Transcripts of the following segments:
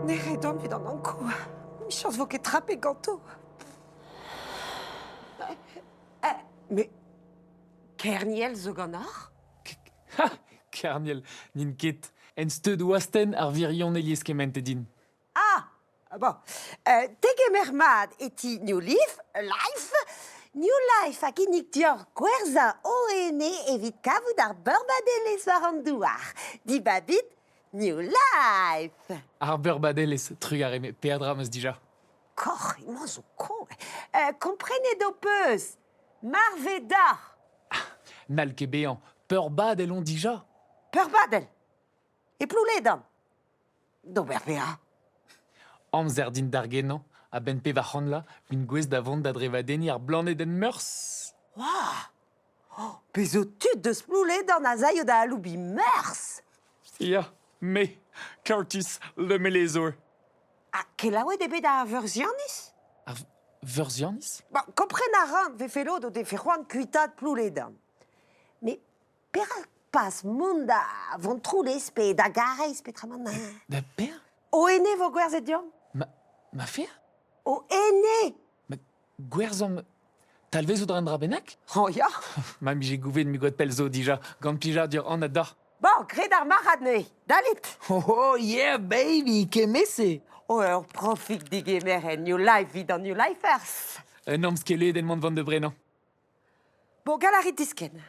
Nec'het on evit an Ankou. Michañs 'vo ket trapet ganto. Mais Kerniel zo ganeoc'h? Ha! Kerniel, n'int ket. En steud astenn ar wirionez lieskementet din. Ah! Bon. Degemer mat e ti New Leaf, Life. New Life a ginnig deoc'h gwerzhañ ho ene evit kavout ar beurbadelezh war an douar. Dibabit New Life! Ar beurbadelezh, trugarez, met peadra 'm eus dija. Koc'h, emañ zo koñ. Komprenet ho peus? Marvet oc'h! N'hall ket bezañ. Peurbadel on dija. Peurbadel? E Plouledan? D'ober petra? Amzer din d'ar genañ, a-benn pevar c'hant vin gouest da vont da drevadenniñ ar blanedenn Meurzh. Waouh Oh, bez zo tud deus Plouledan a zaio da aloubiñ Meurzh! Ya, me, Curtis le melezour. Ha kelaouet eo bet ar Veurzhianiz? Ar Veurzhianiz? Bon, kompren a ran 'vefe lod o defe c'hoant kuitaat Plouledan. Met Perak pas mont da Vontroulez pe da Gareiz petra man Da per? O ene vo gwerzhet deomp. Ma, ma fer? O ene! Ma gwerzhomp talvezout a ran dra bennak? Oh ya! Ma 'mije gouvet me gwad pell zo dija, gant plijadur anat deoc'h. Bon, graet ar marc'had neuze, dalit! Oh, oh yeah baby, kemese! Oh, ur profig digemer en New Life 'vit an New Lifers! Un amskeledenn mont van da brenañ. Bon, gall a rit diskenn.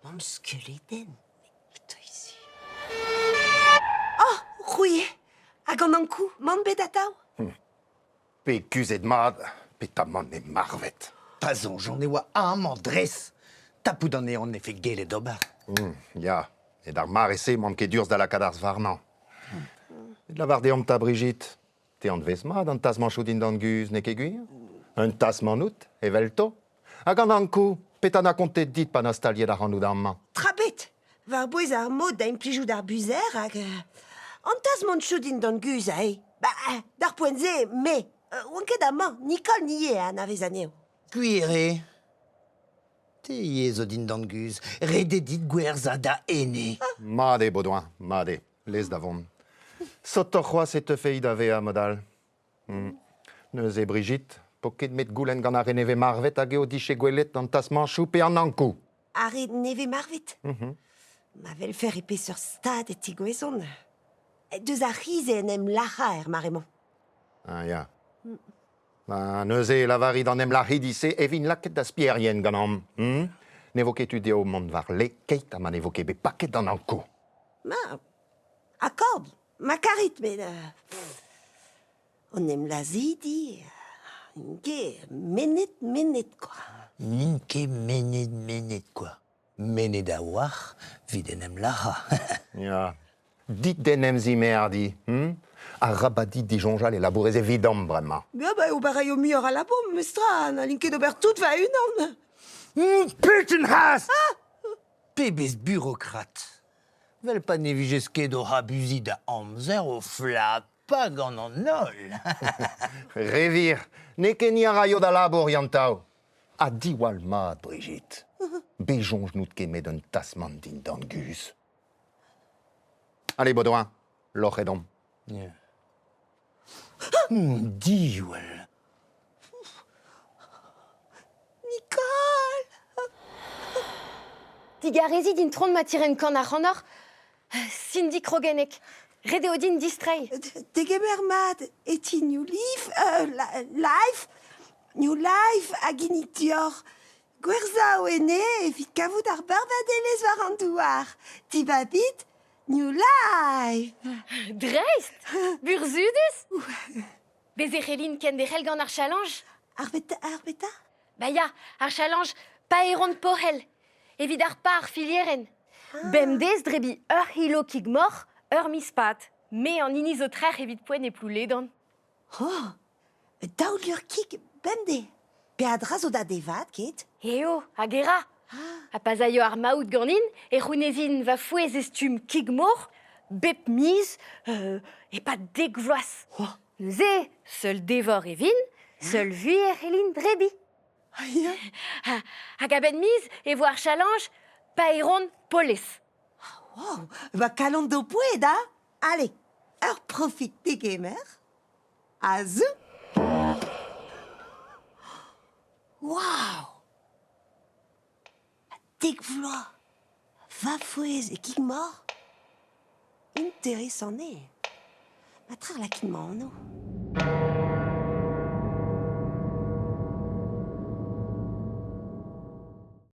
Mamm skeledenn, mais ici. Oh, c'hwi hag an Ankou, mann bet atav? Pe kuzhet mat, petamant eo marvet. Pa soñjan e oa amañ dres. Tapout anezhañ ne fe gellet ober. Ya, et d'ar mare-se 'maomp ket urzh da lakaat arz warnañ. Met lavar deomp 'ta, Brigitte, Te anvez mat an tasmañchoù dindan guzh, n'eo ket gwir? Un tasmant out, evelto. Hag an Ankou, petra 'na kontet dit pa 'na staliet ac'hanout amañ? Tra bet! War-bouez ar mod da implijout ar buzer hag an tasmanchoù dindan guzh aze. Ba, d'ar poent-se, me, oan ket amañ, Nicole 'nie a anavez anezho. Gwir eo. Te ivez zo dindan guzh. Ret eo dit gwerzhañ da ene. Mat eo, Baudouin, mat eo. Lez da vont. Sotoc'h c'hoazh e teufe-hi da vezañ mod-all. Neuze, Brigitte, 'po ket 'met goulenn gant ar re nevez marvet hag eo dije gwelet an tasmañchoù pe an Ankou. Ar re nevez marvet? Ma welfer e peseurt stad e tegouezhont. Deus ar c'hiz en em lac'hañ er mare-mañ. Ah ya. Ba, neuze e lavarit an emlac'hidi-se e vint lakaet da spierien ganeomp. Hmm? Ne vo ket tu dezho mont war le keit ha ma ne vo ket bet paket an Ankou. Ma, akord, ma karit, met an emlazhidi n'int ket mennet mennet kwa. N'int ket mennet mennet kwa. Mennet a-walc'h 'vit en em lazhañ. Ya. Dit d'en em zimerdiñ, hmm? Arabat dit disoñjal e labourez evidomp bremañ. Ya, ba, ober a raio muioc'h a labour, memestra, n'hallin ket ober tout va-unan. Putain c'hast! Pebezh burokrat! Vel pa ne vijes ket oc'h abuziñ da amzer o flapañ gant an holl. Re wir, n'eo ket ni a raio da labour, Yann-Tao. Ha diwall mat, Brigitte. Bet soñj n'out ket met un tasmant dindan guzh. Allez, Baudouin, loc'het omp. Yeah. Diwall. Nicole Digarezit intron ma tiren kan ac'hanoc'h, Cindy Krogennek. Ret eo din distreiñ. Degemer mat e ti New Leaf, Life, New Life a ginnig deoc'h gwerzhañ ho ene evit kavout ar beurvadelezh war an douar. Dibabit New Life! Dreist! Burzhudus! Bez' e c'hellin kenderc'hel gant ar challenge? Ar beta, ar beta? Ba ya, ar challenge paeron porc'hell evit ar par filierenn. Bemdez drebiñ ur c'hilo kig-moc'h ur miz-pad. Me an hini zo trec'h evit poent e Plouledan. Oh, daou lur kig bemdez. Peadra zo da devat, ket? Eo, hag e ra. Ha pa 'z aio ar maout ganin e c'hounezin va fouez e stumm kig-moc'h bep miz e-pad dek vloaz. Oh. Neuze, Seul devor e vin, seul vui e c'hellin drebiñ. Ya. Hag a-benn miz e vo ar challenge paeron polez. Wow, ba kalon d'ho poued, ha? Allez, ur profit degemer. A zou. Wow! Dek vloaz! Va fouezh e kig-moc'h? Interesant eo. Ma tra lakain ma anv.